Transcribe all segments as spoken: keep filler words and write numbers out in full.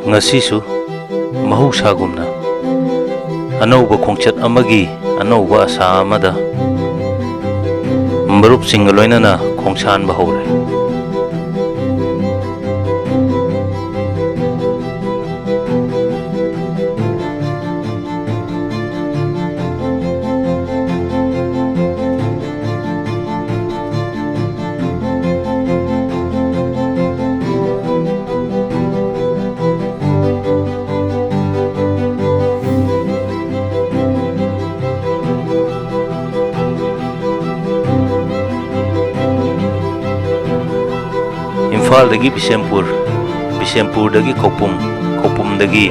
ꯉꯁꯤꯁꯨ ꯃꯍꯧꯁꯥꯒꯨꯝꯅ ꯑꯅꯧꯕ ꯈꯣꯡꯆꯠ ꯑꯃꯒꯤ ꯑꯅꯧꯕ ꯑꯁꯥ ꯑꯃꯗ ꯃꯔꯨꯞꯁꯤꯡꯒ ꯂꯣꯏꯅꯅ ꯈꯣꯡꯁꯥꯟꯕ ꯍꯧꯔꯦ꯫ ꯏꯝꯐꯥꯜꯗꯒꯤ ꯕꯤꯁꯦꯝꯄꯨꯔ, ꯕꯤꯁꯦꯝꯄꯨꯔꯗꯒꯤ ꯈꯧꯄꯨꯝ, ꯈꯧꯄꯨꯝꯗꯒꯤ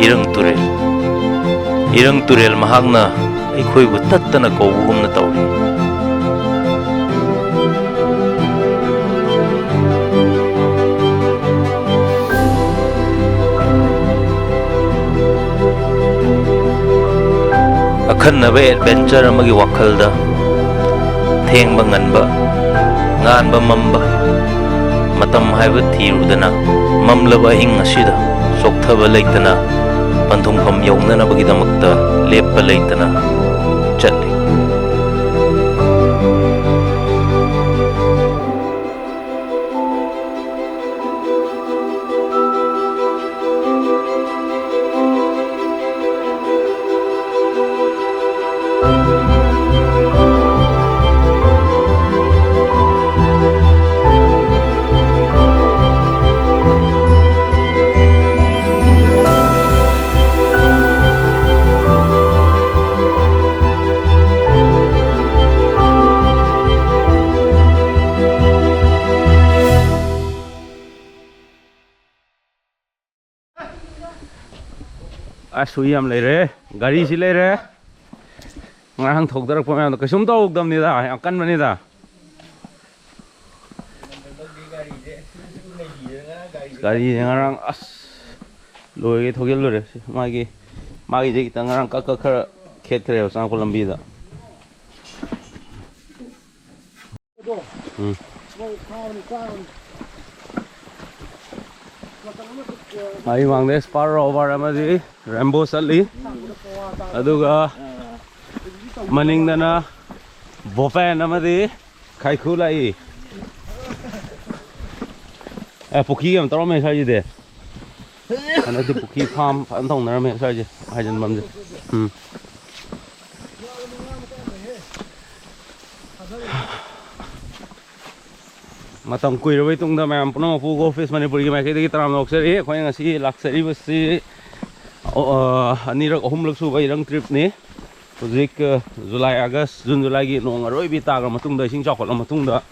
ꯏꯔꯪ ꯇꯨꯔꯦꯜ꯫ ꯏꯔꯪ ꯇꯨꯔꯦꯜ ꯃꯍꯥꯛꯅ ꯑꯩꯈꯣꯏꯕꯨ ꯇꯠꯇꯅ ꯀꯧꯕꯒꯨꯝꯅ ꯇꯧꯔꯤ꯫ ꯑꯈꯟꯅꯕ adventure ꯑꯃꯒꯤ ꯋꯥꯈꯜꯗ ꯊꯦꯡꯕ ꯉꯟꯕ, ꯉꯥꯟꯕ ꯃꯝꯕ, ꯃꯇꯝ ꯍꯥꯏꯕ ꯊꯤꯔꯨꯗꯅ ꯃꯝꯂꯕ ꯑꯍꯤꯡ ꯑꯁꯤꯗ ꯆꯣꯛꯊꯕ ꯂꯩꯇꯅ ꯄꯟꯊꯨꯡꯐꯝ ꯌꯧꯅꯅꯕꯒꯤꯗꯃꯛꯇ ꯂꯦꯞꯄ ꯂꯩꯇꯅ ꯆꯠꯂꯤ꯫ ꯑꯁ, ꯍꯨꯏ ꯌꯥꯝ ꯂꯩꯔꯦ꯫ ꯒꯥꯔꯤꯁꯤ ꯂꯩꯔꯦ꯫ ꯉꯔꯥꯡ ꯊꯧꯗꯔꯛꯄ ꯃꯌꯥꯝꯗꯣ ꯀꯩꯁꯨꯝ ꯇꯧꯗꯕꯅꯤꯗ, ꯌꯥꯝ ꯀꯟꯕꯅꯤꯗ꯫ ꯒꯥꯔꯤꯁꯦ ꯉꯔꯥꯡ ꯑꯁ ꯂꯣꯏꯒꯦ ꯊꯧꯖꯤꯜꯂꯨꯔꯦ꯫ ꯃꯥꯒꯤ, ꯃꯥꯒꯤꯁꯦ ꯈꯤꯇꯪ ꯉꯔꯥꯡ ꯀꯛ ꯀꯛ ꯈꯔ ꯈꯦꯠꯈ꯭ꯔꯦꯕ ꯆꯪꯉꯛꯄ ꯂꯝꯕꯤꯗ꯫ ꯎꯝ꯫ ꯑꯩ ꯃꯥꯡꯗ ꯁ꯭ꯄꯥꯔ ꯔꯣꯕꯔ ꯑꯃꯗꯤ ꯔꯦꯝꯕꯣ ꯆꯠꯂꯤ꯫ ꯑꯗꯨꯒ ꯃꯅꯤꯡꯗꯅ ꯕꯣꯄꯦꯟ ꯑꯃꯗꯤ ꯈꯥꯏꯈꯨ ꯂꯥꯛꯏ꯫ ꯑꯦ, ꯄꯨꯈ꯭ꯔꯤ ꯌꯥꯝ ꯇꯧꯔꯝꯃꯦ ꯁ꯭ꯋꯥꯏꯁꯤꯗꯤ꯫ ꯍꯟꯗꯛꯇꯤ ꯄꯨꯈ꯭ꯔꯤ ꯐꯥꯝ ꯐꯖꯅ ꯇꯧꯅꯔꯝꯃꯦ ꯁ꯭ꯋꯥꯏꯁꯦ, ꯍꯥꯏꯖꯤꯟꯐꯝꯁꯦ꯫ ꯎꯝ꯫ ꯃꯇꯝ ꯀꯨꯏꯔꯕꯩ ꯇꯨꯡꯗ ꯃꯌꯥꯝ ꯄꯨꯝꯅꯃꯛꯄꯨ Golf Fish ꯃꯅꯤꯄꯨꯔꯒꯤ ꯃꯥꯏꯀꯩꯗꯒꯤ ꯇꯔꯥꯝꯅ ꯑꯣꯛꯆꯔꯤ꯫ ꯑꯩꯈꯣꯏꯅ ꯉꯁꯤ ꯂꯥꯛꯆꯔꯤꯕꯁꯤ, ꯑ, ꯑꯅꯤꯔꯛ ꯑꯍꯨꯝꯂꯛ ꯁꯨꯕ ꯏꯔꯪ tripꯅꯤ꯫ ꯍꯧꯖꯤꯛ, ꯑ, ꯖꯨꯂꯥꯏ, ꯑꯥꯒꯁ, ꯖꯨꯟ, ꯖꯨꯂꯥꯏꯒꯤ ꯅꯣꯡ ꯑꯔꯣꯏꯕꯤ ꯇꯥꯈ꯭ꯔ ꯃꯇꯨꯡꯗ, ꯏꯁꯤꯡ ꯆꯥꯎꯈꯠꯂ ꯃꯇꯨꯡꯗ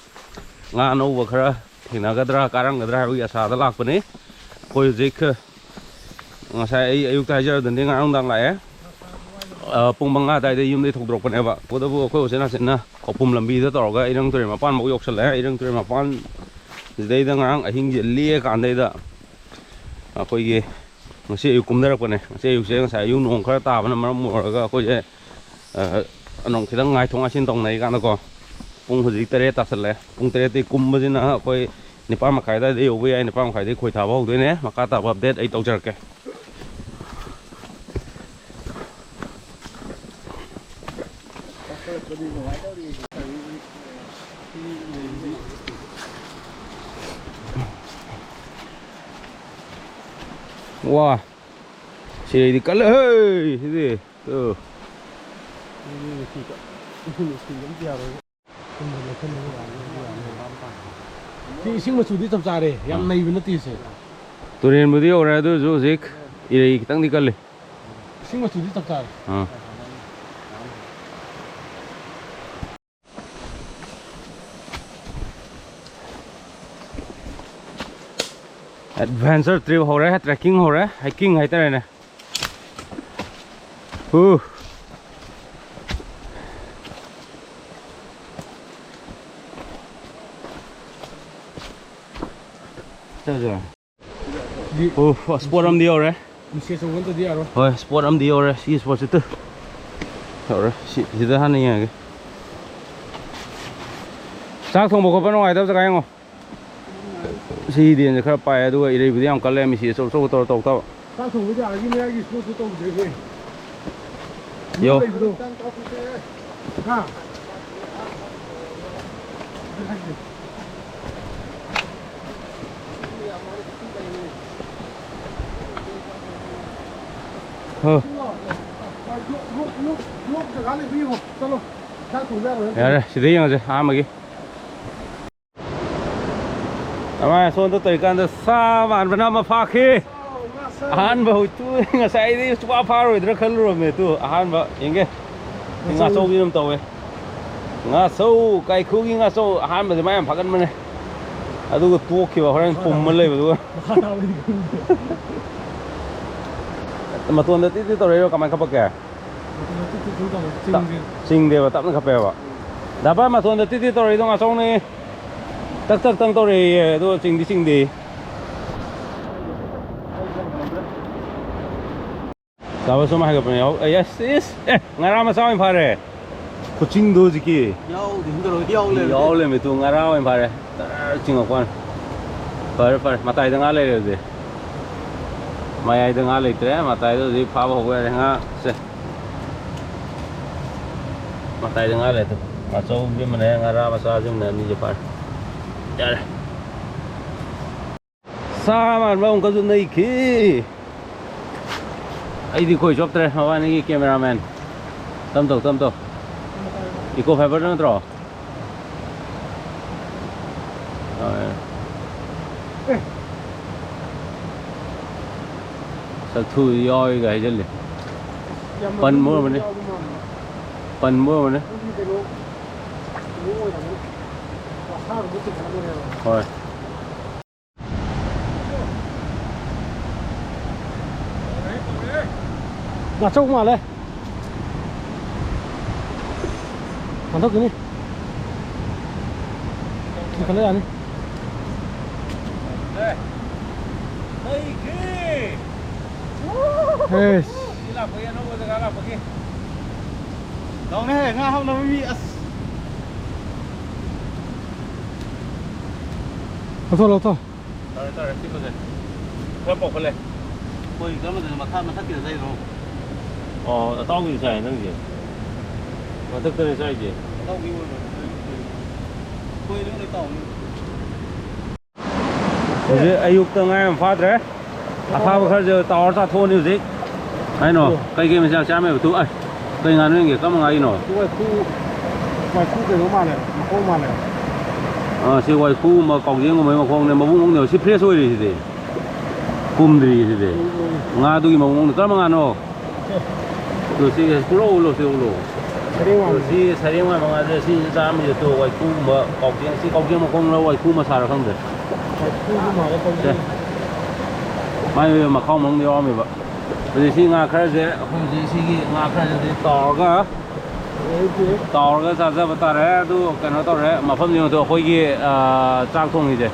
ꯉꯥ ꯑꯅꯧꯕ ꯈꯔ ꯊꯦꯡꯅꯒꯗ꯭ꯔꯥ, ꯀꯥꯔꯝꯒꯗ꯭ꯔꯥ ꯍꯥꯏꯕꯒꯤ ꯑꯁꯥꯗ ꯂꯥꯛꯄꯅꯤ꯫ ꯑꯩꯈꯣꯏ ꯍꯧꯖꯤꯛ, ꯑ, ꯉꯁꯥꯏ ꯑꯩ ꯑꯌꯨꯛꯇ ꯍꯥꯏꯖꯔꯗꯨꯅꯤ, ꯉꯔꯥꯡ ꯅꯨꯡꯗꯥꯡ ꯂꯥꯛꯑꯦ꯫ ꯑ, ꯄꯨꯡ ꯃꯉꯥ ꯑꯗꯨꯋꯥꯏꯗ ꯌꯨꯝꯗꯒꯤ ꯊꯧꯗꯣꯔꯛꯄꯅꯦꯕ꯫ ꯇꯧꯕꯇꯕꯨ ꯑꯩꯈꯣꯏ ꯍꯣꯁꯇꯦꯜ ꯅꯥꯆꯤꯟꯅ ꯈꯧꯄꯨꯝ ꯂꯝꯕꯤꯗ ꯇꯧꯔꯒ ꯏꯔꯪ ꯇꯨꯔꯦꯜ ꯃꯄꯥꯟꯐꯥꯎ ꯌꯧꯁꯜꯂꯛꯑꯦ꯫ ꯏꯔꯪ ꯇꯨꯔꯦꯜ ꯃꯄꯥꯟ ꯁꯤꯗꯩꯗ ꯉꯔꯥꯡ ꯑꯍꯤꯡꯁꯦ ꯂꯦꯛꯑꯀꯥꯟꯗꯩꯗ ꯑꯩꯈꯣꯏꯒꯤ ꯉꯁꯤ ꯑꯌꯨꯛ ꯀꯨꯝꯊꯔꯛꯄꯅꯦ꯫ ꯉꯁꯤ ꯑꯌꯨꯛꯁꯦ ꯉꯁꯥꯏ ꯑꯌꯨꯛ ꯅꯣꯡ ꯈꯔ ꯇꯥꯕꯅ ꯃꯔꯝ ꯑꯣꯏꯔꯒ ꯑꯩꯈꯣꯏꯁꯦ, ꯑ, ꯑꯗꯨꯝ ꯈꯤꯇꯪ ꯉꯥꯏꯊꯣꯛ ꯉꯥꯏꯁꯤꯟ ꯇꯧꯅꯔꯤꯀꯥꯟꯗꯀꯣ, ꯄꯨꯡ ꯍꯧꯖꯤꯛ ꯇꯔꯦꯠ ꯇꯥꯁꯜꯂꯛꯑꯦ꯫ ꯄꯨꯡ ꯇꯔꯦꯠꯇꯒꯤ ꯀꯨꯝꯕꯁꯤꯅ ꯑꯩꯈꯣꯏ ꯅꯤꯄꯥꯟ ꯃꯈꯥꯏ ꯑꯗꯨꯋꯥꯏꯗ ꯌꯧꯕ ꯌꯥꯏ꯫ ꯅꯤꯄꯥꯟ ꯃꯈꯥꯏꯗꯒꯤ ꯈꯣꯏ ꯊꯥꯕ ꯍꯧꯗꯣꯏꯅꯦ꯫ ꯃꯈꯥ ꯇꯥꯕ update ꯑꯩ ꯇꯧꯖꯔꯛꯀꯦ꯫ ꯋꯥ, ꯁꯤꯗꯩꯗꯤ ꯀꯜꯂꯦ ꯍꯦ, ꯁꯤꯗꯤ꯫ ꯑꯣ꯫ ꯁꯤ ꯏꯁꯤꯡ ꯃꯆꯨꯗꯤ ꯆꯞ ꯆꯥꯔꯦ, ꯌꯥꯝ ꯅꯩꯕ ꯅꯠꯇꯦ ꯁꯦ꯫ ꯇꯨꯔꯦꯟꯕꯨꯗꯤ ꯌꯧꯔꯦ, ꯑꯗꯨ ꯑꯣꯏꯔꯁꯨ ꯍꯧꯖꯤꯛ ꯏꯔꯩ ꯈꯤꯇꯪꯗꯤ ꯀꯜꯂꯤ꯫ ꯏꯁꯤꯡ ꯃꯆꯨꯗꯤ ꯆꯞ ꯆꯥꯔꯦ꯫ ꯑꯥ꯫ Adventure trip ꯍꯧꯔꯦ, trekking ꯍꯧꯔꯦ, hiking ꯍꯥꯏꯇꯥꯔꯦꯅꯦ꯫ ꯍꯨ꯫ ꯆꯠꯂꯁꯤꯔꯣ? ꯁꯤꯗꯤ ꯑꯣ, spot ꯑꯃꯗꯤ ꯌꯧꯔꯦ꯫ ꯃꯤꯁꯦ ꯑꯆꯧꯕ ꯅꯠꯇ꯭ꯔꯗꯤ ꯌꯥꯔꯣꯏ꯫ ꯍꯣꯏ, spot ꯑꯃꯗꯤ ꯌꯧꯔꯦ꯫ ꯁꯤ spotꯁꯤ ꯇꯨ꯫ ꯌꯧꯔꯦ꯫ ꯁꯤ, ꯁꯤꯗ ꯍꯥꯟꯅ ꯌꯦꯡꯉꯒꯦ꯫ ꯆꯥꯛ ꯊꯣꯡꯕ ꯈꯣꯠꯄ ꯅꯨꯡꯉꯥꯏꯇꯕ ꯖꯒꯥ ꯌꯦꯡꯉꯣ꯫ ꯁꯤ ꯗꯦꯟꯁꯦ ꯈꯔ ꯄꯥꯏ, ꯑꯗꯨꯒ ꯏꯔꯩꯕꯨꯗꯤ ꯌꯥꯝ ꯀꯜꯂꯦ, ꯃꯤꯁꯤ ꯑꯆꯧ ꯑꯆꯧꯕ ꯇꯧꯔ ꯇꯧ ꯇꯧ꯫ ꯆꯥꯛ ꯊꯣꯡꯕꯩꯗꯤ ꯑꯥꯒꯤ ꯃꯌꯥꯏꯒꯤ ꯁꯣꯠꯁꯨ ꯇꯧꯗ꯭ꯔꯦꯍꯦ꯫ ꯌꯣ꯫ ꯂꯩꯕꯗꯣ꯫ ꯍꯥ? ꯍꯣ꯫ ꯂꯣꯛ, ꯂꯣꯛ, ꯂꯣꯛ ꯖꯒꯥ ꯂꯩꯕ ꯌꯦꯡꯉꯣ꯫ ꯆꯠꯂꯣ꯫ ꯆꯥꯛ ꯊꯣꯡꯕ ꯌꯥꯔꯣꯏ꯫ ꯌꯥꯔꯦ, ꯁꯤꯗ ꯌꯦꯡꯉꯁꯦ ꯑꯍꯥꯟꯕꯒꯤ꯫ ꯑꯃ ꯁꯣꯝꯗ ꯇꯧꯔꯤꯀꯥꯟꯗ ꯁꯥ ꯃꯥꯟꯕꯅ ꯑꯃ ꯐꯥꯈꯤ꯫ ꯑꯍꯥꯟꯕ ꯍꯧꯖꯤꯛꯇꯨ ꯉꯁꯥꯏꯗꯤ ꯁꯨꯡꯐꯥ ꯐꯥꯔꯣꯏꯗ꯭ꯔꯥ ꯈꯜꯂꯨꯔꯕꯅꯦ꯫ ꯑꯗꯨ ꯑꯍꯥꯟꯕ ꯌꯦꯡꯒꯦ꯫ ꯁꯤ ꯉꯥꯆꯧ꯫ ꯉꯥꯆꯧꯒꯤ ꯑꯗꯨꯝ ꯇꯧꯋꯦ꯫ ꯉꯥꯆꯧ, ꯀꯥꯏꯈꯨꯒꯤ ꯉꯥꯆꯧ ꯑꯍꯥꯟꯕꯗꯤ ꯃꯥ ꯌꯥꯝ ꯐꯥꯒꯟꯕꯅꯦ꯫ ꯑꯗꯨꯒ ꯇꯣꯛꯈꯤꯕ, ꯍꯣꯔꯦꯟ ꯄꯨꯝꯃ ꯂꯩꯕꯗꯨꯒ꯫ ꯃꯈꯥ ꯇꯥꯕꯗꯤ ꯈꯪꯗꯦ꯫ ꯃꯇꯣꯟꯗ ꯇꯤꯠ ꯇꯤꯠ ꯇꯧꯔꯛꯏꯔꯣ? ꯀꯃꯥꯏꯅ ꯀꯞꯄꯛꯀꯦ? ꯃꯇꯣꯟꯗ ꯇꯤꯠ ꯇꯤꯠ ꯇꯧꯔꯛꯑꯦ꯫ ꯆꯤꯡꯗꯦ꯫ ꯆꯤꯡꯗꯦꯕ, ꯇꯞꯅ ꯀꯞꯄꯦꯕ꯫ ꯗꯥ ꯚꯥꯏ, ꯃꯇꯣꯟꯗ ꯇꯤꯠ ꯇꯤꯠ ꯇꯧꯔꯛꯏꯗꯣ ꯉꯥꯆꯧꯅꯦ꯫ ꯇꯛ ꯇꯛ ꯇꯪ ꯇꯧꯔꯛꯑꯦꯌꯦ, ꯑꯗꯣ ꯆꯤꯡꯗꯤ ꯆꯤꯡꯗꯦ꯫ ꯆꯥꯕ ꯁꯨꯝ ꯍꯥꯏꯒꯠꯄꯅꯦ꯫ ꯌꯥꯎ-, ꯑꯦ, ꯌꯦꯁ, ꯏꯁ! ꯑꯦ, ꯉꯥꯔꯥ ꯃꯆꯥ ꯑꯣꯏꯅ ꯐꯥꯔꯦ꯫ ꯈꯨꯆꯤꯡꯗꯣ ꯍꯧꯖꯤꯛꯀꯤ꯫ ꯌꯥꯎꯗꯦ, ꯍꯨꯟꯗꯔꯣ, ꯌꯥꯎ ꯂꯩꯔꯝꯃꯦ꯫ ꯌꯥꯎ ꯂꯩꯔꯝꯃꯦ, ꯇꯨ ꯉꯥꯔꯥ ꯑꯣꯏꯅ ꯐꯥꯔꯦ꯫ ꯇꯔꯔ ꯆꯤꯡꯉꯛꯄ ꯋꯥꯅꯤ꯫ ꯐꯔꯦ, ꯐꯔꯦ, ꯃꯇꯥꯏꯗ ꯉꯥ ꯂꯩꯔꯦ ꯑꯗꯨꯗꯤ꯫ ꯃꯌꯥꯏꯗ ꯉꯥ ꯂꯩꯇ꯭ꯔꯦ, ꯃꯇꯥꯏꯗ ꯍꯧꯖꯤꯛ ꯐꯥꯕ ꯍꯧꯕ ꯌꯥꯔꯦ ꯉꯥꯁꯦ꯫ ꯃꯇꯥꯏꯗ ꯉꯥ ꯂꯩꯔꯦ꯫ ꯉꯥꯆꯧꯕꯤ ꯑꯃꯅꯦ, ꯉꯥꯔꯥ ꯃꯆꯥꯁꯤ ꯑꯃꯅꯦ, ꯑꯅꯤꯁꯦ ꯐꯥꯔꯦ꯫ ꯌꯥꯔꯦ꯫ ꯁꯥ ꯃꯥꯟꯕ ꯑꯃꯨꯛꯀꯁꯨ ꯅꯩꯈꯤ꯫ ꯑꯩꯗꯤ ꯈꯣꯏ ꯆꯣꯞꯇ꯭ꯔꯦ, ꯃꯕꯥꯅꯤꯒꯤ cameraman꯫ ꯇꯝ ꯇꯧ, ꯇꯝ ꯇꯧ꯫ Eco fiberꯗ ꯅꯠꯇ꯭ꯔꯣ? ꯑꯦ꯫ ꯁꯛꯊꯨ ꯌꯥꯎꯏꯒ ꯍꯥꯏꯖꯜꯂꯦ꯫ ꯌꯥꯝ ꯄꯟꯕ ꯑꯣꯏꯔꯝꯃꯅꯤ꯫ ꯌꯥꯎꯕ ꯃꯥꯟꯕ꯫ ꯄꯟꯕ ꯑꯣꯏꯔꯝꯃꯅꯤ꯫ ꯑꯗꯨꯗꯤ ꯀꯩꯅꯣ, ꯀꯩꯅꯣ ꯑꯣꯏꯔꯝꯃꯅꯤ꯫ ꯃꯁꯥꯗꯨꯕꯨ ꯆꯤꯡꯈꯠꯂꯝꯃꯅꯦꯕ꯫ ꯍꯣꯏ꯫ ꯉꯥꯆꯧ ꯃꯥꯜꯂꯦ꯫ ꯍꯟꯗꯛꯀꯤꯅꯤ꯫ ꯆꯤꯡꯈꯠꯂ ꯌꯥꯅꯤ꯫ ꯍꯦꯁ꯫ ꯂꯧꯅꯦꯍꯦ, ꯉꯥ ꯍꯥꯞꯅꯕ ꯃꯤ, ꯑꯁ꯫ ꯂꯧꯊꯣꯛ, ꯂꯧꯊꯣꯛ꯫ ꯍꯥꯏꯇꯥꯔꯦ, ꯁꯤ ꯐꯖꯩ꯫ ꯈꯔ ꯄꯥꯎꯈꯠꯂꯦ꯫ ꯑꯩꯈꯣꯏ ꯀꯔꯝꯕꯗꯅꯣ? ꯃꯈꯥ, ꯃꯊꯛꯀꯤꯗ ꯆꯥꯏꯔꯣ? ꯑꯣ, ꯑꯇꯥꯎꯕꯤꯗ ꯆꯥꯏ ꯅꯪꯁꯦ? ꯃꯊꯛꯇꯅꯦ ꯆꯥꯏꯁꯦ? ꯑꯇꯥꯎꯕꯤ ꯑꯣꯏꯕ꯭ꯔꯣ? ꯑꯩꯈꯣꯏ ꯑꯗꯨꯝ ꯂꯣꯏ ꯇꯥꯎꯅꯤ꯫ ꯍꯧꯖꯤꯛ ꯑꯌꯨꯛꯇ ꯉꯥ ꯌꯥꯝ ꯐꯥꯗ꯭ꯔꯦ꯫ ꯑꯐꯥꯕ ꯈꯔꯁꯦ ꯇꯥꯎꯔ ꯆꯥꯊꯣꯛꯑꯅꯤ ꯍꯧꯖꯤꯛ꯫ ꯀꯩꯅꯣ? ꯑꯣ꯫ ꯀꯩꯀꯩ ꯃꯆꯥ ꯆꯥꯝꯃꯦꯕ? ꯇꯨ-, ꯑꯩ, ꯀꯩ ꯉꯥꯅꯨ ꯌꯦꯡꯒꯦ? ꯀꯔꯝꯕ ꯉꯥꯒꯤꯅꯣ? ꯁꯤ ꯋꯥꯏꯈꯨ, ꯋꯥꯏꯈꯨ ꯀꯩꯅꯣ ꯃꯥꯜꯂꯦ, ꯃꯈꯣꯡ ꯃꯥꯜꯂꯦ꯫ ꯑꯥ, ꯁꯤ ꯋꯥꯏꯈꯨꯒꯨꯝꯕ, ꯀꯥꯎꯖꯦꯡꯒꯨꯝꯕꯒꯤ ꯃꯈꯣꯡꯅꯦ, ꯃꯕꯨꯛ ꯃꯅꯨꯡꯅꯦꯕ꯫ ꯁꯤ fresh ꯑꯣꯏꯔꯤꯁꯤꯗꯤ꯫ ꯄꯨꯝꯗ꯭ꯔꯤꯁꯤꯗꯤ꯫ ꯎꯝ, ꯎꯝ꯫ ꯉꯥꯗꯨꯒꯤ ꯃꯑꯣꯡꯗ꯫ ꯀꯔꯝꯕ ꯉꯥꯅꯣ? ꯇꯨ ꯁꯤ ꯄꯨꯂꯧ ꯎꯂꯣ, ꯁꯤ ꯎꯂꯣ꯫ ꯁꯔꯦꯡ ꯇꯨ ꯃꯥꯟꯕ꯫ ꯁꯤ ꯁꯔꯦꯡ ꯃꯥꯟꯕ ꯉꯥꯁꯦ ꯁꯤ ꯆꯥꯝꯃꯁꯦ ꯇꯨ ꯋꯥꯏꯈꯨꯒꯨꯝꯕ ꯀꯥꯎꯖꯦꯡ, ꯁꯤ ꯀꯥꯎꯖꯦꯡ ꯃꯈꯣꯡꯂ ꯋꯥꯏꯈꯨ ꯃꯁꯥꯔ ꯈꯪꯗ꯭ꯔꯦ꯫ ꯋꯥꯏꯈꯨꯁꯨ ꯃꯥꯜꯂꯦ ꯁꯦ꯫ ꯀꯥꯎꯖꯦꯡ꯫ ꯃꯥꯏ ꯃꯈꯥꯎ ꯃꯅꯨꯡꯗ ꯌꯥꯎꯔꯝꯃꯦꯕ꯫ ꯑꯗꯨ ꯁꯤ ꯉꯥ ꯈꯔꯁꯦ ꯑꯩꯈꯣꯏ ꯍꯧꯖꯤꯛ ꯁꯤꯒꯤ ꯉꯥ ꯈꯔꯁꯤꯗꯤ ꯇꯥꯎꯔꯒ, ꯑꯗꯩꯗꯤ ꯇꯥꯎꯔꯒ ꯆꯥꯖꯕ ꯇꯥꯔꯦ꯫ ꯑꯗꯨ ꯀꯩꯅꯣ ꯇꯧꯔꯦ, ꯃꯐꯝꯁꯤ ꯌꯦꯡꯉꯨ ꯇꯨ, ꯑꯩꯈꯣꯏꯒꯤ, ꯑꯥ, ꯆꯥꯛ ꯊꯣꯡꯉꯤꯁꯦ꯫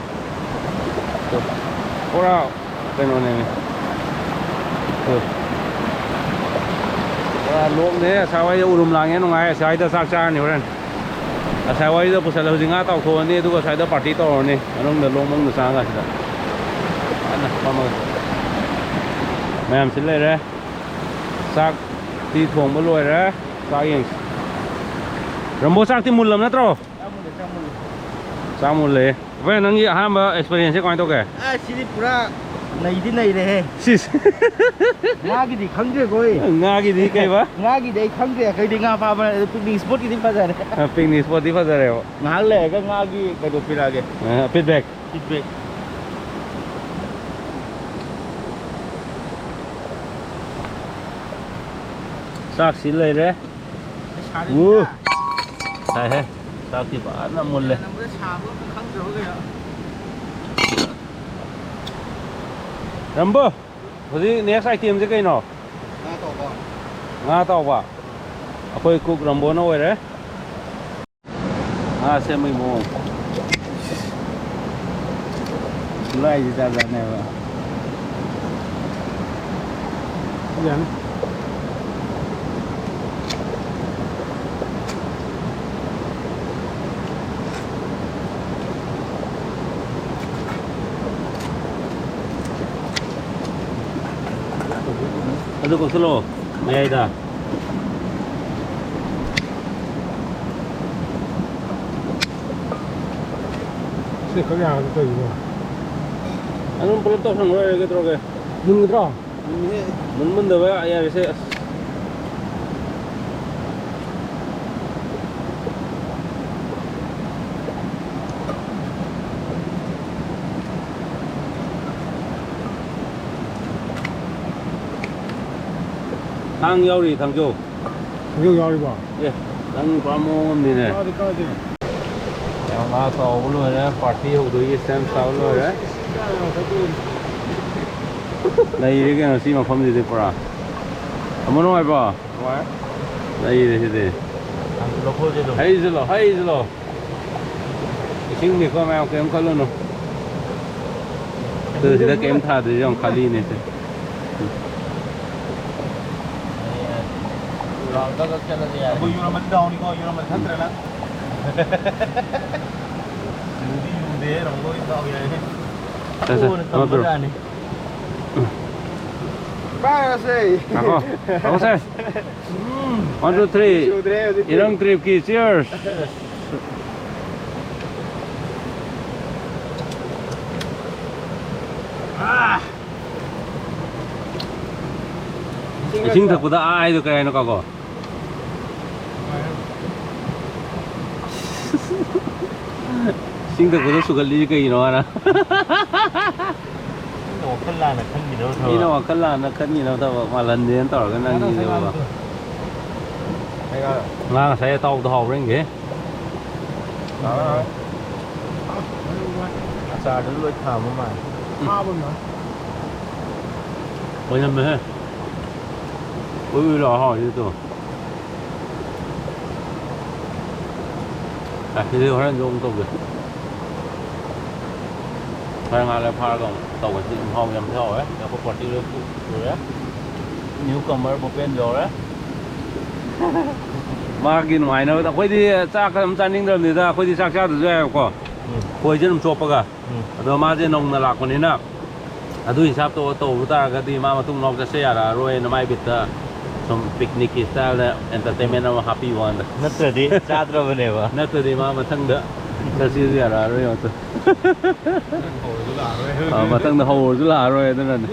ꯄꯨꯔꯥ ꯀꯩꯅꯣꯅꯦꯃꯤ꯫ ꯄꯨꯔꯥ ꯂꯣꯛꯅꯦ꯫ ꯑꯁꯥꯋꯥꯏꯗ ꯎꯔꯨꯝ ꯂꯥꯡꯉꯦ, ꯅꯨꯡꯉꯥꯏ꯫ ꯑꯁꯥꯏꯗ ꯆꯥꯛ ꯆꯥꯔꯅꯤ ꯍꯣꯔꯦꯟ꯫ ꯑꯁꯥꯋꯥꯏꯗ ꯄꯨꯁꯜꯂ ꯍꯧꯖꯤꯛ ꯉꯥ ꯇꯥꯎꯊꯣꯛꯑꯅꯤ, ꯑꯗꯨꯒ ꯑꯁ꯭ꯋꯥꯏꯗ party ꯇꯧꯔꯅꯤ꯫ ꯃꯅꯨꯡꯗ ꯂꯣꯛ ꯃꯅꯨꯡꯗ ꯆꯪꯉꯒ ꯁꯤꯗ ꯀꯟꯅ ꯐꯝꯃꯒ꯫ ꯃꯌꯥꯝ ꯁꯤ ꯂꯩꯔꯦ꯫ ꯆꯥꯛꯇꯤ ꯊꯣꯡꯕ ꯂꯣꯏꯔꯦ꯫ ꯆꯥꯛ ꯌꯦꯡꯁꯤ꯫ ꯔꯝꯕꯣ, ꯆꯥꯛꯇꯤ ꯃꯨꯜꯂꯕ ꯅꯠꯇ꯭ꯔꯣ? ꯆꯥꯛ ꯃꯨꯜꯂꯦ, ꯆꯥꯛ ꯃꯨꯜꯂꯦ꯫ ꯆꯥꯛ ꯃꯨꯜꯂꯦ꯫ ꯚꯥꯏ, ꯅꯪꯒꯤ ꯑꯍꯥꯟꯕ experience ꯁꯦ ꯀꯃꯥꯏꯅ ꯇꯧꯒꯦ? ꯑꯁ, ꯁꯤꯗꯤ ꯄꯨꯔꯥ ꯅꯩꯗꯤ ꯅꯩꯔꯦꯍꯦ꯫ ꯁꯤꯁ꯫ ꯉꯥꯒꯤꯗꯤ ꯈꯪꯗ꯭ꯔꯦꯀꯣ ꯑꯩ꯫ ꯉꯥꯒꯤꯗꯤ ꯀꯩꯕ? ꯉꯥꯒꯤꯗꯤ ꯑꯩ ꯈꯪꯗ꯭ꯔꯦ꯫ ꯑꯩꯈꯣꯏꯗꯤ ꯉꯥ ꯐꯥꯕ ꯅꯠꯇꯦ꯫ ꯑꯗꯨ picnic spot ꯀꯤꯗꯤ ꯐꯖꯔꯦ꯫ ꯑ, picnic spot ꯇꯤ ꯐꯖꯔꯦꯕ꯫ ꯉꯥꯏꯍꯥꯛ ꯂꯩꯔꯒ ꯉꯥꯒꯤ ꯀꯩꯅꯣ ꯄꯤꯔꯛꯑꯒꯦ꯫ ꯑ, feedback꯫ Feedback꯫ ꯆꯥꯛꯁꯤ ꯂꯩꯔꯦ꯫ ꯎ꯫ ꯁꯥꯏꯍꯦ꯫ ꯆꯥꯛꯇꯤ ꯐꯖꯅ ꯃꯨꯜꯂꯦ꯫ ꯔꯝꯕꯣ, ꯍꯧꯖꯤꯛ next item ꯁꯦ ꯀꯩꯅꯣ? ꯉꯥ ꯇꯥꯎꯕ꯫ ꯉꯥ ꯇꯥꯎꯕ꯫ ꯑꯩꯈꯣꯏ cook ꯔꯝꯕꯣꯅ ꯑꯣꯏꯔꯦ꯫ ꯉꯥ ꯁꯦꯝꯕꯒꯤ ꯃꯑꯣꯡ꯫ ꯈꯨꯠꯂꯥꯏꯁꯤ ꯖꯥꯠ ꯖꯥꯠꯅꯦꯕ꯫ ꯌꯥꯅꯤ꯫ ꯑꯗꯨ ꯀꯛꯊꯠꯂꯣ, ꯃꯌꯥꯏꯗ꯫ ꯁꯤ ꯈꯛ ꯌꯥꯔꯗꯤ ꯇꯧꯔꯤꯕꯣ? ꯑꯗꯨꯝ ꯄꯨꯂꯞ ꯇꯧꯁꯟꯈ꯭ꯔꯣ, ꯌꯥꯔꯦ, ꯀꯩꯗꯧꯔꯒꯦ? ꯃꯨꯟꯒꯗ꯭ꯔꯣ? ꯃꯨꯟ-, ꯃꯨꯟꯃꯟꯗꯕ ꯌꯥꯔꯦꯁꯦ, ꯑꯁ꯫ ꯊꯥꯡ ꯌꯥꯎꯔꯤ, ꯊꯥꯡꯖꯧ꯫ ꯊꯥꯡꯖꯧ ꯌꯥꯎꯔꯤꯕꯣ? ꯑꯦ, ꯅꯪ ꯄꯨꯔꯥ ꯃꯑꯣꯡ ꯑꯃꯅꯤꯅꯦ꯫ ꯀꯥꯗꯦ, ꯀꯥꯗꯦ꯫ ꯌꯥꯝ ꯉꯥ ꯇꯥꯎꯕ ꯂꯣꯏꯔꯦ, ꯄꯥꯔꯇꯤ ꯍꯧꯗꯣꯏꯒꯤ ꯁꯦꯝ ꯁꯥꯕ ꯂꯣꯏꯔꯦ꯫ ꯂꯩꯔꯦ ꯀꯩꯅꯣ ꯁꯤ ꯃꯐꯝꯁꯤꯗꯤ ꯄꯨꯔꯥ꯫ ꯑꯃ ꯅꯨꯡꯉꯥꯏꯕ꯭ꯔꯣ? ꯅꯨꯡꯉꯥꯏ꯫ ꯂꯩꯔꯦ ꯁꯤꯗꯤ꯫ ꯂꯧꯊꯣꯛꯑꯁꯦ ꯑꯗꯨꯝ꯫ ꯍꯩꯁꯤꯜꯂꯣ, ꯍꯩꯁꯤꯜꯂꯣ꯫ ꯏꯁꯤꯡꯅꯤꯀꯣ ꯃꯌꯥꯝ, ꯀꯩꯝ ꯈꯜꯂꯨꯅꯨ꯫ ꯑꯗꯨ ꯁꯤꯗ ꯀꯩꯝ ꯊꯥꯗ꯭ꯔꯤꯁꯦ ꯌꯥꯝ ꯈꯥꯂꯤꯅꯦ ꯁꯦ꯫ ꯔꯥꯎꯟꯗ ꯈꯛ ꯆꯠꯂꯁꯦ ꯌꯥꯔꯦ꯫ ꯑꯩꯈꯣꯏ ꯌꯨꯔꯝꯃꯗꯤ ꯗꯥꯎꯅꯤꯀꯣ, ꯌꯨꯔꯝꯃꯗꯤ ꯈꯪꯗ꯭ꯔꯦ ꯅꯪ꯫ ꯌꯨꯗꯤ ꯌꯨꯗꯦ, ꯔꯥꯎꯟꯗꯣ ꯗꯥꯎ ꯌꯥꯏꯅꯦ꯫ ꯁꯦ, ꯁꯦ, ꯀꯣꯟꯅ ꯑꯃ ꯄꯤꯔꯣ꯫ ꯇꯝꯕꯖꯥꯠꯅꯤ꯫ ꯄꯥꯏꯔꯁꯦ꯫ ꯉꯥꯏꯈꯣ, ꯉꯥꯏꯈꯣ ꯁꯦ꯫ ꯎꯝ꯫ One, two, three꯫ ꯁꯨꯗ꯭ꯔꯦ ꯍꯧꯖꯤꯛꯇꯤ꯫ ꯏꯔꯪ ꯇ꯭ꯔꯤꯞꯀꯤ cheers꯫ ꯏꯁꯤꯡ ꯊꯛꯄꯗ ꯑꯥ ꯍꯥꯏꯗꯣ ꯀꯩ ꯍꯥꯏꯅꯣ ꯀꯥꯎꯀꯣ? ꯏꯁꯤꯡ ꯊꯛꯄꯗ ꯁꯨꯒꯠꯂꯤꯁꯦ ꯀꯩꯒꯤꯅꯣ ꯍꯥꯏꯅ? ꯃꯤꯅ ꯋꯥꯈꯜ ꯂꯥꯟꯅ ꯈꯟꯈꯤꯅꯕ ꯊꯕꯛ꯫ ꯃꯤꯅ ꯋꯥꯈꯜ ꯂꯥꯟꯅ ꯈꯟꯈꯤꯅꯕ ꯊꯕꯛ ꯃꯥꯜꯍꯟꯗꯦꯅ ꯇꯧꯔꯒ ꯅꯪꯒꯤꯁꯦ ꯉꯥ ꯉꯁꯥꯏ ꯑꯇꯥꯎꯕꯗꯣ ꯍꯥꯎꯕ꯭ꯔꯥ ꯌꯦꯡꯒꯦ꯫ ꯑꯆꯥꯔꯗꯨ ꯂꯣꯏ ꯊꯝꯃ ꯃꯥꯜꯂꯦ꯫ ꯎꯝ꯫ ꯑꯣꯏꯅꯝꯃꯦꯍꯦ꯫ ꯎꯏ ꯎꯏ ꯂꯥꯎ ꯍꯥꯎꯔꯤꯗꯣ꯫ ꯑꯦ, ꯁꯤꯗꯤ ꯍꯣꯔꯦꯟꯁꯨ ꯑꯃꯨꯛ ꯇꯧꯒꯦ꯫ ꯍꯣꯔꯦꯟ ꯉꯥꯏꯍꯥꯛ ꯂꯩꯔ ꯐꯥꯔꯒ ꯑꯃꯨꯛ ꯇꯧꯒꯦ꯫ ꯁꯤ ꯃꯍꯥꯎ ꯌꯥꯝ ꯌꯥꯎꯔꯦ꯫ ꯑꯩꯈꯣꯏ ꯄꯥꯔꯇꯤ ꯂꯣꯏ ꯄꯨꯔꯦ꯫ Newcomer ꯚꯨꯄꯦꯟ ꯌꯧꯔꯦ꯫ ꯃꯥꯒꯤ ꯅꯨꯡꯉꯥꯏꯅꯕꯗ ꯑꯩꯈꯣꯏꯗꯤ ꯆꯥꯛ ꯑꯗꯨꯝ ꯆꯥꯅꯤꯡꯗ꯭ꯔꯕꯅꯤꯗ, ꯑꯩꯈꯣꯏꯗꯤ ꯆꯥꯛ ꯆꯥꯗ꯭ꯔꯁꯨ ꯌꯥꯏꯕꯀꯣ꯫ ꯎꯝ꯫ ꯈꯣꯏꯁꯦ ꯑꯗꯨꯝ ꯆꯣꯞꯄꯒ꯫ ꯎꯝ꯫ ꯑꯗꯣ ꯃꯥꯁꯦ ꯅꯧꯅ ꯂꯥꯛꯄꯅꯤꯅ ꯑꯗꯨ ꯍꯤꯁꯥꯞꯇꯣ ꯇꯧꯕ ꯇꯥꯔꯒꯗꯤ ꯃꯥ ꯃꯇꯨꯡ ꯃꯅꯥꯎ ꯆꯠꯁꯦ ꯌꯥꯔꯛꯑꯔꯣꯏꯅ ꯃꯥꯏ ꯕꯤꯠꯇ ꯁꯨꯝ picnic ꯀꯤ style ꯗ entertainment ꯑꯃ ꯍꯥꯞꯄꯤꯕ ꯋꯥꯅꯤꯗ꯫ ꯅꯠꯇ꯭ꯔꯗꯤ ꯆꯥꯗ꯭ꯔꯕꯅꯦꯕ꯫ ꯅꯠꯇ꯭ꯔꯗꯤ ꯃꯥ ꯃꯊꯪꯗ ꯆꯠꯁꯦꯁꯨ ꯌꯥꯔꯛꯑꯔꯣꯏ ꯌꯦꯡꯉꯣ꯫ ꯑ, ꯃꯊꯪꯗ ꯍꯧꯔꯁꯨ ꯂꯥꯛꯑꯔꯣꯏ ꯑꯗꯨꯅꯅꯦ꯫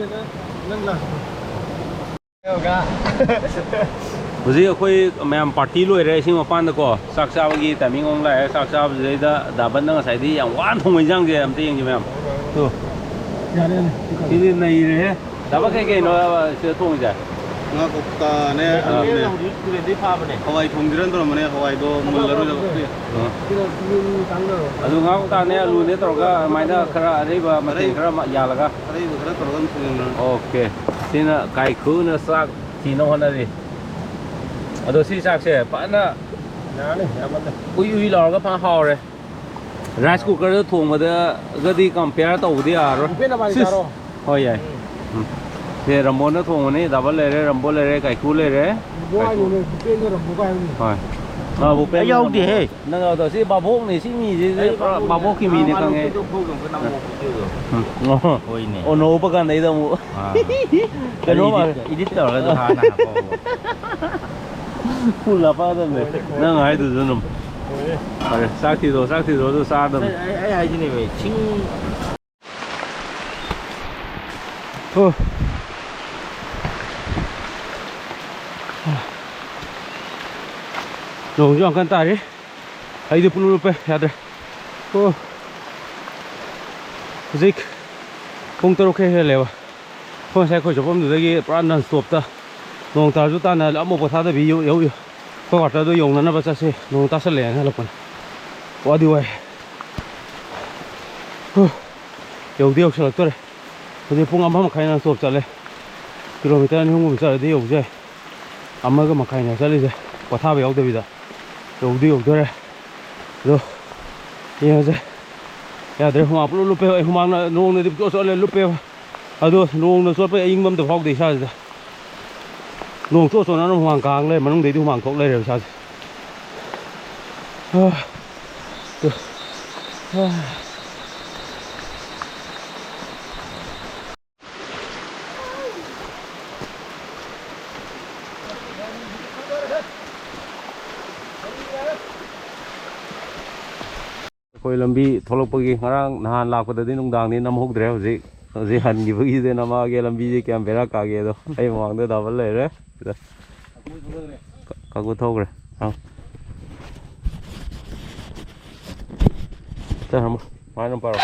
ꯍꯧꯖꯤꯛ ꯑꯩꯈꯣꯏ ꯃꯌꯥꯝ party ꯂꯣꯏꯔꯦ ꯏꯁꯤꯡ ꯃꯄꯥꯟꯗꯀꯣ꯫ ꯆꯥꯛ ꯆꯥꯕꯒꯤ timing ꯑꯃꯨꯛ ꯂꯥꯛꯑꯦ꯫ ꯆꯥꯛ ꯆꯥꯕꯁꯤꯗꯩꯗ ꯗꯥꯕꯟꯅ ꯉꯁꯥꯏꯗꯤ ꯌꯥꯝ ꯋꯥꯅ ꯊꯣꯡꯕ ꯏꯟꯖꯥꯡꯁꯦ ꯑꯝꯇ ꯌꯦꯡꯁꯤ ꯃꯌꯥꯝ꯫ ꯇꯨ꯫ ꯌꯥꯔꯦꯅꯦ, ꯁꯤ ꯀꯩꯅꯣ꯫ ꯁꯤꯗꯤ ꯅꯩꯔꯦꯍꯦ꯫ ꯗꯥꯕꯟ ꯀꯩ ꯀꯩꯅꯣ ꯁꯤꯗ ꯊꯣꯡꯉꯤꯁꯦ? ꯉꯥ ꯀꯧꯇꯥꯅꯦ, ꯑꯥ꯫ ꯑꯂꯨꯅꯦ꯫ ꯍꯧꯖꯤꯛ ꯇꯨꯔꯦꯟꯗꯩ ꯐꯥꯕꯅꯦ꯫ ꯍꯋꯥꯏ ꯊꯣꯡꯁꯤꯔꯅ ꯇꯧꯔꯝꯕꯅꯦ, ꯍꯋꯥꯏꯗꯣ ꯃꯨꯜꯂꯔꯣꯏꯗꯕ꯫ ꯑꯥ꯫ ꯀꯩꯅꯣ, ꯃꯤꯅꯨ ꯇꯥꯡꯗꯔꯣ? ꯑꯗꯨ ꯉꯥ ꯀꯧꯇꯥꯅꯦ, ꯑꯂꯨꯅꯦ ꯇꯧꯔꯒ ꯑꯗꯨꯃꯥꯏꯅ ꯈꯔ ꯑꯔꯩꯕ ꯃꯊꯦꯜ ꯑꯔꯩ-, ꯈꯔ ꯑꯃ ꯌꯥꯜꯂꯒ꯫ ꯑꯔꯩꯕ ꯈꯔ ꯇꯧꯔꯒ ꯑꯗꯨꯝ ꯊꯣꯡꯖꯤꯟꯈ꯭ꯔꯅꯤ꯫ OK꯫ ꯁꯤꯅ ꯀꯥꯏꯈꯨꯅ ꯆꯥꯛ ꯊꯤꯅ ꯍꯣꯠꯅꯔꯤ꯫ ꯑꯗꯣ ꯁꯤ ꯆꯥꯛꯁꯦ ꯐꯖꯅ ꯌꯥꯔꯅꯤ, ꯌꯥꯝꯃꯜꯂꯦ꯫ ꯎꯏ ꯎꯏ ꯂꯥꯎꯔꯒ ꯐꯖꯅ ꯍꯥꯎꯔꯦ꯫ Rice cooker ꯗ ꯊꯣꯡꯕꯗꯒꯗꯤ compare ꯇꯧꯕꯗꯤ ꯌꯥꯔꯔꯣꯏ꯫ ꯍꯥꯏꯐꯦꯠ ꯅꯕꯥꯅꯤ ꯁꯤꯁ꯫ ꯆꯥꯔꯣ꯫ ꯍꯣꯏ, ꯌꯥꯏ꯫ ꯎꯝ꯫ ꯁꯦ ꯔꯝꯕꯣꯅ ꯊꯣꯡꯕꯅꯤ, ꯗꯥꯕꯟ ꯂꯩꯔꯦ, ꯔꯝꯕꯣ ꯂꯩꯔꯦ, ꯀꯥꯏꯀꯨ ꯂꯩꯔꯦ꯫ ꯕꯣ ꯍꯥꯏꯅꯦ, ꯀꯥꯏꯀꯨ꯫ ꯅꯣꯏ ꯚꯨꯄꯦꯟꯒ ꯔꯝꯕꯣꯒ ꯍꯥꯏꯕꯅꯤ꯫ ꯍꯣꯏ꯫ ꯑꯥ, ꯚꯨꯄꯦꯟ ꯑꯩ ꯌꯥꯎꯗꯦꯍꯦ꯫ ꯅꯪ ꯌꯥꯎꯗ-, ꯁꯤ ꯚꯥꯕꯣꯛꯅꯦ, ꯁꯤ ꯃꯤꯁꯦ ꯑꯩ ꯄꯨꯔꯥ ꯚꯥꯕꯣꯛꯅꯦ꯫ ꯚꯥꯕꯣꯛꯀꯤ ꯃꯤꯅꯦ ꯃꯥ ꯈꯪꯉꯦ꯫ ꯃꯀꯣꯛꯇꯣ ꯐꯧꯗꯣ ꯑꯝꯇ ꯅꯝꯃꯣ ꯚꯤꯗꯤꯑꯣꯗꯣ꯫ ꯎꯝ꯫ ꯑꯣ꯫ ꯍꯣꯏꯅꯦ꯫ ꯑꯣ, ꯅꯣꯕ ꯀꯥꯟꯗ ꯑꯩꯗ ꯑꯃꯨꯛ꯫ ꯑꯥ꯫ ꯀꯩꯅꯣ ꯑꯩ ꯃꯥꯜꯂꯦ꯫ Edit, edit ꯇꯧꯔꯒ ꯑꯗꯨ ꯍꯥꯟꯅ ꯍꯥꯞꯄꯛꯑꯣꯕ꯫ ꯐꯨꯜ ꯍꯥꯞꯄꯛꯑꯗꯕꯅꯦ꯫ ꯅꯪ ꯍꯥꯏꯗꯨꯁꯨ ꯑꯗꯨꯝ꯫ ꯐꯔꯦ, ꯆꯥꯛ ꯊꯤꯗꯣꯛꯑꯣ, ꯆꯥꯛ ꯊꯤꯗꯣꯛꯑꯣ, ꯑꯗꯨ ꯆꯥꯔꯗꯕꯅꯦ꯫ ꯑꯩ, ꯑꯩ, ꯑꯩ ꯍꯥꯏꯁꯤꯅꯦꯃꯤ, ꯁꯤꯡ ꯑꯣ꯫ ꯅꯣꯡꯁꯨ ꯌꯥꯝ ꯀꯟꯅ ꯇꯥꯔꯤ꯫ ꯑꯩꯗꯤ ꯄꯨꯡꯂꯨꯞ ꯂꯨꯞꯄꯦ, ꯌꯥꯗ꯭ꯔꯦ꯫ ꯑꯣ꯫ ꯍꯧꯖꯤꯛ ꯄꯨꯡ ꯇꯔꯨꯛ ꯈꯔ ꯍꯦꯜꯂꯦꯕ꯫ ꯑꯩꯈꯣꯏ ꯉꯁꯥꯏ ꯈꯣꯏ ꯆꯠꯐꯝꯗꯨꯗꯒꯤ ꯄꯨꯔꯥ non stop ꯇ ꯅꯣꯡ ꯇꯥꯔꯁꯨ ꯇꯥꯅ ꯑꯃꯨꯛ ꯄꯣꯊꯥꯗꯕꯤ ꯌꯧ-, ꯌꯧ-, ꯑꯩꯈꯣꯏ quarter ꯗꯣ ꯌꯧꯅꯅꯕ ꯆꯠꯁꯦ, ꯅꯣꯡ ꯇꯥꯁꯜꯂꯛꯑꯦꯅ ꯍꯜꯂꯛꯄꯅꯦ꯫ ꯋꯥꯗꯤ ꯋꯥꯏ꯫ ꯍꯨ꯫ ꯌꯧꯗꯤ ꯌꯧꯁꯜꯂꯛꯇꯣꯔꯦ꯫ ꯍꯧꯖꯤꯛ ꯄꯨꯡ ꯑꯃ ꯃꯈꯥꯏ non stop ꯆꯠꯂꯦ꯫ Kilometer ꯑꯅꯤ ꯑꯍꯨꯝꯒꯨꯝꯕ ꯆꯠꯂꯗꯤ ꯌꯧꯕꯁꯨ ꯌꯥꯏ꯫ ꯑꯃꯒ ꯃꯈꯥꯏꯅꯦ ꯆꯠꯂꯤꯁꯦ, ꯄꯣꯊꯥꯕ ꯌꯥꯎꯗꯕꯤꯗ꯫ ꯌꯧꯗꯤ ꯌꯧꯗꯣꯔꯦ꯫ ꯑꯗꯣ ꯌꯦꯡꯉꯁꯦ꯫ ꯌꯥꯗ꯭ꯔꯦ, ꯍꯨꯃꯥꯡ ꯄꯨꯂꯞ ꯂꯨꯞꯄꯦꯕ꯫ ꯑꯩ ꯍꯨꯃꯥꯡꯅ, ꯅꯣꯡꯅꯗꯤ ꯄꯨꯆꯣꯠ ꯆꯣꯠꯂꯦ, ꯂꯨꯞꯄꯦꯕ꯫ ꯑꯗꯣ ꯅꯣꯡꯅ ꯆꯣꯠꯄꯩ ꯑꯏꯪꯕ ꯑꯝꯇ ꯐꯥꯎꯗꯦ ꯏꯁꯥꯁꯤꯗ꯫ ꯅꯣꯡ ꯆꯣꯠ ꯆꯣꯠꯅ ꯑꯗꯨꯝ ꯍꯨꯃꯥꯡ ꯀꯥꯡ ꯂꯩꯔꯦ, ꯃꯅꯨꯡꯗꯩꯗꯤ ꯍꯨꯃꯥꯡ ꯊꯣꯛ ꯂꯩꯔꯦꯕ ꯏꯁꯥꯁꯦ꯫ ꯑꯥ, ꯇꯨ, ꯑꯥ꯫ ꯑꯩꯈꯣꯏ ꯂꯝꯕꯤ ꯊꯣꯛꯂꯛꯄꯒꯤ ꯉꯔꯥꯡ ꯅꯍꯥꯟ ꯂꯥꯛꯄꯗꯗꯤ ꯅꯨꯡꯗꯥꯡꯅꯤ, ꯅꯝꯍꯧꯗ꯭ꯔꯦ꯫ ꯍꯧꯖꯤꯛ, ꯍꯧꯖꯤꯛ ꯍꯟꯈꯤꯕꯒꯤꯗꯤ ꯅꯝꯃꯛꯑꯒꯦ꯫ ꯂꯝꯕꯤꯁꯦ ꯀꯌꯥꯝ ꯕꯦꯔꯥ ꯀꯥꯒꯦꯗꯣ꯫ ꯑꯩ ꯃꯃꯥꯡꯗ ꯗꯕꯜ ꯂꯩꯔꯦ꯫ ꯁꯤꯗ ꯀ-, ꯀꯥꯡꯕꯨ ꯊꯧꯈ꯭ꯔꯦ꯫ ꯑꯪ꯫ ꯆꯠꯈ꯭ꯔꯃꯣ꯫ ꯃꯥꯏ ꯑꯗꯨꯝ ꯄꯥꯔꯣ꯫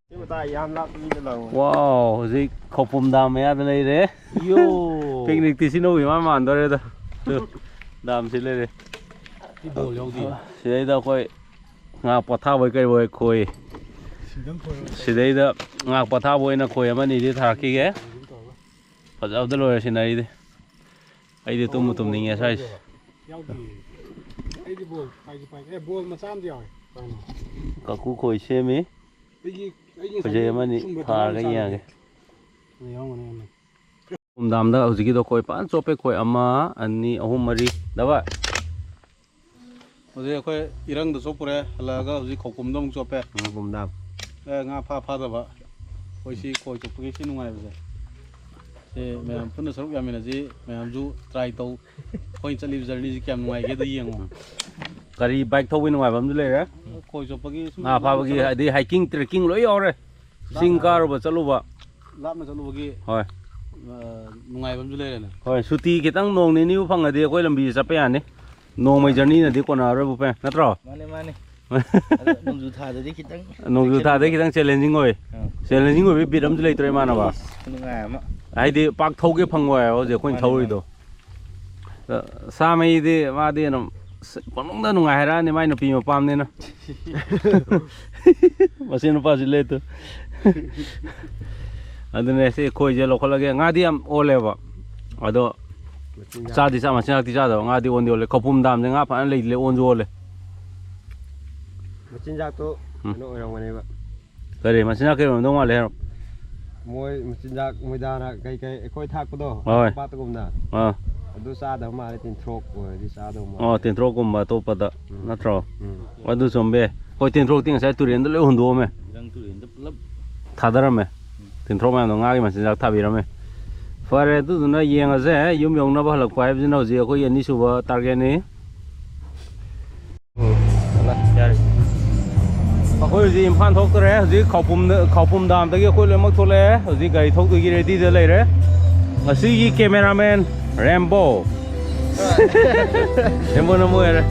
ꯁꯤ ꯃꯇꯥꯏ ꯌꯥꯝ ꯂꯥꯞꯄ ꯃꯤꯗ ꯂꯥꯛꯑꯣ꯫ ꯋꯥꯎ, ꯍꯧꯖꯤꯛ ꯈꯧꯄꯨꯝ ꯗꯥꯝ ꯃꯌꯥꯗ ꯂꯩꯔꯦ꯫ ꯌꯣ꯫ ꯄꯤꯛꯅꯤꯛꯇꯤ ꯁꯤꯅꯕꯨ ꯏꯃꯥꯟ ꯃꯥꯟꯗꯣꯔꯦꯗ꯫ ꯇꯨ, ꯗꯥꯝꯁꯤ ꯂꯩꯔꯦ꯫ ꯁꯤ ꯕꯣꯜ ꯌꯥꯎꯗꯦ꯫ ꯁꯤꯗꯩꯗ ꯑꯩꯈꯣꯏ ꯉꯥ ꯄꯣꯊꯥꯕꯣꯏ ꯀꯩꯕꯣꯏ ꯈꯣꯏ꯫ ꯁꯤꯗꯩꯗ ꯉꯥ ꯄꯣꯊꯥꯕ ꯑꯣꯏꯅ ꯈꯣꯏ ꯑꯃ ꯑꯅꯤꯗꯤ ꯊꯥꯔꯛꯈꯤꯒꯦ꯫ ꯐꯖꯕꯗ ꯂꯣꯏꯔꯦ ꯁꯤꯅꯔꯤꯗꯤ꯫ ꯑꯩꯗꯤ ꯇꯨꯝꯕꯨ ꯇꯨꯝꯅꯤꯡꯉꯦ ꯁ꯭ꯋꯥꯏꯁꯦ꯫ ꯌꯥꯎꯗꯤꯌꯦ꯫ ꯕꯣꯜ ꯄꯥꯏꯗꯤ ꯄꯥꯏ꯫ ꯑꯦ, ꯕꯣꯜ ꯃꯆꯥ ꯑꯃꯗꯤ ꯌꯥꯎꯋꯦ꯫ ꯀꯩꯅꯣ? ꯀꯀꯨ ꯈꯣꯏ ꯁꯦꯝꯃꯤ꯫ ꯑꯩꯒꯤ, ꯑꯩꯒꯤ ꯈꯣꯏꯖꯩ ꯉꯁꯥꯏꯒꯤ ꯑꯃꯅꯤ ꯁꯨꯝꯕ ꯐꯥꯔꯒ ꯊꯝꯕ ꯌꯦꯡꯉꯒꯦ꯫ ꯃꯆꯥꯗꯣ꯫ ꯌꯥꯎꯔꯝꯒꯅꯤ ꯌꯥꯝꯅ꯫ ꯈꯣꯝꯗꯥꯝꯗ ꯍꯧꯖꯤꯛꯀꯤꯗꯣ ꯈꯣꯏ ꯐꯖꯅ ꯆꯣꯞꯄꯦ꯫ ꯈꯣꯏ ꯑꯃ, ꯑꯅꯤ, ꯑꯍꯨꯝ, ꯃꯔꯤ꯫ ꯗꯕꯥ꯫ ꯍꯧꯖꯤꯛ ꯑꯩꯈꯣꯏ ꯏꯔꯪꯗ ꯆꯣꯞꯄꯨꯔꯦ, ꯍꯜꯂꯛꯑꯒ ꯍꯧꯖꯤꯛ ꯈꯧꯄꯨꯝꯗ ꯑꯃꯨꯛ ꯆꯣꯞꯄꯦ꯫ ꯎꯝ, ꯈꯣꯝꯗꯥꯝ꯫ ꯑꯦ, ꯉꯥ ꯐꯥ ꯐꯥꯗꯕ꯫ ꯑꯩꯈꯣꯏ ꯁꯤ ꯈꯣꯏ ꯆꯣꯞꯄꯒꯤ ꯁꯤ ꯅꯨꯡꯉꯥꯏꯕꯁꯦ꯫ ꯁꯤ ꯃꯌꯥꯝ ꯄꯨꯟꯅ ꯁꯔꯨꯛ ꯌꯥꯃꯤꯟꯅꯁꯤ, ꯃꯌꯥꯝꯁꯨ try ꯇꯧ꯫ ꯑꯩꯈꯣꯏꯅ ꯆꯠꯂꯤꯕ journeyꯁꯤ ꯀꯌꯥꯝ ꯅꯨꯡꯉꯥꯏꯒꯦꯗꯣ ꯌꯦꯡꯉꯣ꯫ ꯒꯥꯔꯤ bike ꯊꯧꯕꯒꯤ ꯅꯨꯡꯉꯥꯏꯕ ꯑꯃꯁꯨ ꯂꯩꯔꯦ꯫ ꯈꯣꯏ ꯆꯣꯞꯄꯒꯤ ꯁꯨꯝ ꯉꯥ ꯐꯥꯕꯒꯤ, ꯂꯥꯞꯅ ꯍꯥꯏꯗꯤ hiking, trekking ꯂꯣꯏ ꯌꯥꯎꯔꯦ꯫ ꯆꯤꯡ ꯂꯥꯞꯅ ꯀꯥꯔꯨꯕ ꯆꯠꯂꯨꯕ꯫ ꯂꯥꯞꯅ ꯆꯠꯂꯨꯕꯒꯤ, ꯍꯣꯏ꯫ ꯑ, ꯅꯨꯡꯉꯥꯏꯕ ꯑꯃꯁꯨ ꯂꯩꯔꯦꯅꯦ꯫ ꯍꯣꯏ, ꯁꯨꯇꯤ ꯈꯤꯇꯪ ꯅꯣꯡ ꯅꯤꯅꯤꯕꯨ ꯐꯪꯉꯗꯤ ꯑꯩꯈꯣꯏ ꯂꯝꯕꯤꯁꯦ ꯆꯠꯄ ꯌꯥꯅꯤ꯫ ꯅꯣꯡꯃꯩ journeyꯅꯗꯤ ꯀꯣꯟꯅꯔꯣꯏ ꯚꯨꯄꯦꯟ, ꯅꯠꯇ꯭ꯔꯣ? ꯃꯥꯅꯦ, ꯃꯥꯅꯦ꯫ ꯑꯗꯣ ꯅꯣꯡꯖꯨ ꯊꯥꯗꯗꯤ ꯈꯤꯇꯪ ꯅꯣꯡꯖꯨ ꯊꯥꯗꯗꯤ ꯈꯤꯇꯪ challenging ꯑꯣꯏ꯫ ꯑꯥ꯫ Challenging ꯑꯣꯏꯕꯒꯤ beat ꯑꯃꯁꯨ ꯂꯩꯇ꯭ꯔꯣ, ꯏꯃꯥꯟꯅꯕ? ꯈꯨꯅꯨꯡꯉꯥꯏ ꯑꯃ꯫ ꯍꯥꯏꯗꯤ ꯄꯥꯛ ꯊꯧꯒꯦ ꯐꯪꯉꯣꯏ ꯍꯥꯏꯕ ꯍꯧꯖꯤꯛ ꯑꯩꯈꯣꯏꯅ ꯃꯥꯅꯦ, ꯊꯧꯔꯤꯗꯣ꯫ ꯃꯥꯅꯦ꯫ ꯑ, ꯁꯥꯃꯩꯗꯤ ꯃꯥꯗꯤ ꯑꯗꯨꯝ ꯁ-, ꯄꯪꯅꯨꯡꯗ ꯅꯨꯡꯉꯥꯏ ꯍꯥꯏꯔꯛꯑꯅꯤ, ꯃꯥꯏ ꯅꯨꯄꯤ ꯃꯄꯥꯝꯅꯤꯅ꯫ ꯃꯁꯤ ꯅꯨꯄꯥꯁꯤ ꯂꯦꯠꯇꯨ꯫ ꯑꯗꯨꯅꯦ ꯁꯤ ꯈꯣꯏꯁꯦ ꯂꯧꯈꯠꯂꯒꯦ꯫ ꯉꯥꯗꯤ ꯌꯥꯝ ꯑꯣꯜꯂꯦꯕ꯫ ꯑꯗꯣ ꯃꯆꯤꯟꯖꯥꯛ꯫ ꯆꯥꯗꯤ ꯆꯥ-, ꯃꯆꯤꯟꯖꯥꯛꯇꯤ ꯆꯥꯗꯕ꯫ ꯉꯥꯗꯤ ꯑꯣꯟꯗꯤ ꯑꯣꯜꯂꯦ꯫ ꯈꯧꯄꯨꯝ ꯗꯥꯝꯁꯦ ꯉꯥ ꯐꯖꯅ ꯂꯩꯗꯤ ꯂꯩ, ꯑꯣꯟꯁꯨ ꯑꯣꯜꯂꯦ꯫ ꯃꯆꯤꯟꯖꯥꯛꯇꯣ ꯎꯝ꯫ ꯀꯩꯅꯣ ꯑꯣꯏꯔꯝꯒꯅꯦꯕ꯫ ꯀꯔꯤ? ꯃꯆꯤꯟꯖꯥꯛ ꯀꯩ ꯑꯣꯏꯔꯝꯗꯧ ꯃꯥꯜꯂꯦ ꯍꯥꯏꯔꯣ? ꯃꯣꯏ ꯃꯆꯤꯟꯖꯥꯛ, ꯃꯣꯏꯗꯥꯅ ꯀꯩ ꯀꯩ ꯑꯩꯈꯣꯏ ꯊꯥꯛꯄꯗꯣ, ꯍꯣꯏ꯫ ꯄꯥꯠꯇꯒꯨꯝꯅ꯫ ꯑꯥ꯫ ꯑꯗꯨ ꯆꯥꯗꯕ ꯃꯥꯜꯂꯦ, ꯇꯤꯟꯊ꯭ꯔꯣꯛ ꯑꯣꯏꯔꯗꯤ ꯆꯥꯗꯧ ꯃꯥꯜꯂꯦ꯫ ꯑꯣ, ꯇꯤꯟꯊ꯭ꯔꯣꯛꯀꯨꯝꯕ ꯑꯇꯣꯞꯄꯗ ꯎꯝ꯫ ꯅꯠꯇ꯭ꯔꯣ? ꯎꯝ꯫ ꯑꯗꯨ ꯆꯨꯝꯕ ꯌꯥꯏ꯫ ꯍꯣꯏ, ꯇꯤꯟꯊ꯭ꯔꯣꯛꯇꯤ ꯉꯁꯥꯏ ꯇꯨꯔꯦꯟꯗ ꯂꯣꯏ ꯍꯨꯟꯗꯣꯛꯑꯝꯃꯦ꯫ ꯏꯔꯪ ꯇꯨꯔꯦꯟꯗ ꯄꯨꯂꯞ ꯊꯥꯗꯔꯝꯃꯦ꯫ ꯎꯝ꯫ ꯇꯤꯟꯊ꯭ꯔꯣꯛ ꯃꯌꯥꯝꯗꯣ ꯉꯥꯒꯤ ꯃꯆꯤꯟꯖꯥꯛ ꯊꯥꯕꯤꯔꯝꯃꯦ꯫ ꯐꯔꯦ, ꯑꯗꯨꯗꯨꯅ ꯌꯦꯡꯉꯁꯦ꯫ ꯌꯨꯝ ꯌꯧꯅꯕ ꯍꯜꯂꯛꯄ ꯍꯥꯏꯕꯁꯤꯅ ꯍꯧꯖꯤꯛ ꯑꯩꯈꯣꯏꯒꯤ ꯑꯅꯤꯁꯨꯕ targetꯅꯤ꯫ ꯌꯥꯔꯦ꯫ ꯑꯩꯈꯣꯏ ꯍꯧꯖꯤꯛ ꯏꯝꯐꯥꯜ ꯊꯣꯛꯇꯣꯔꯦ꯫ ꯍꯧꯖꯤꯛ ꯈꯧꯄꯨꯝꯗ, ꯈꯧꯄꯨꯝ ꯗꯥꯝꯗꯒꯤ ꯑꯩꯈꯣꯏ ꯂꯣꯏꯅꯃꯛ ꯊꯣꯛꯂꯛꯑꯦ꯫ ꯍꯧꯖꯤꯛ ꯒꯥꯔꯤ ꯊꯧꯗꯣꯏꯒꯤ readyꯗ ꯂꯩꯔꯦ꯫ ꯉꯁꯤꯒꯤ cameraman ꯔꯦꯝꯕꯣ꯫ ꯔꯦꯝꯕꯣ ꯅꯃꯣꯏ ꯍꯥꯏꯔꯦ꯫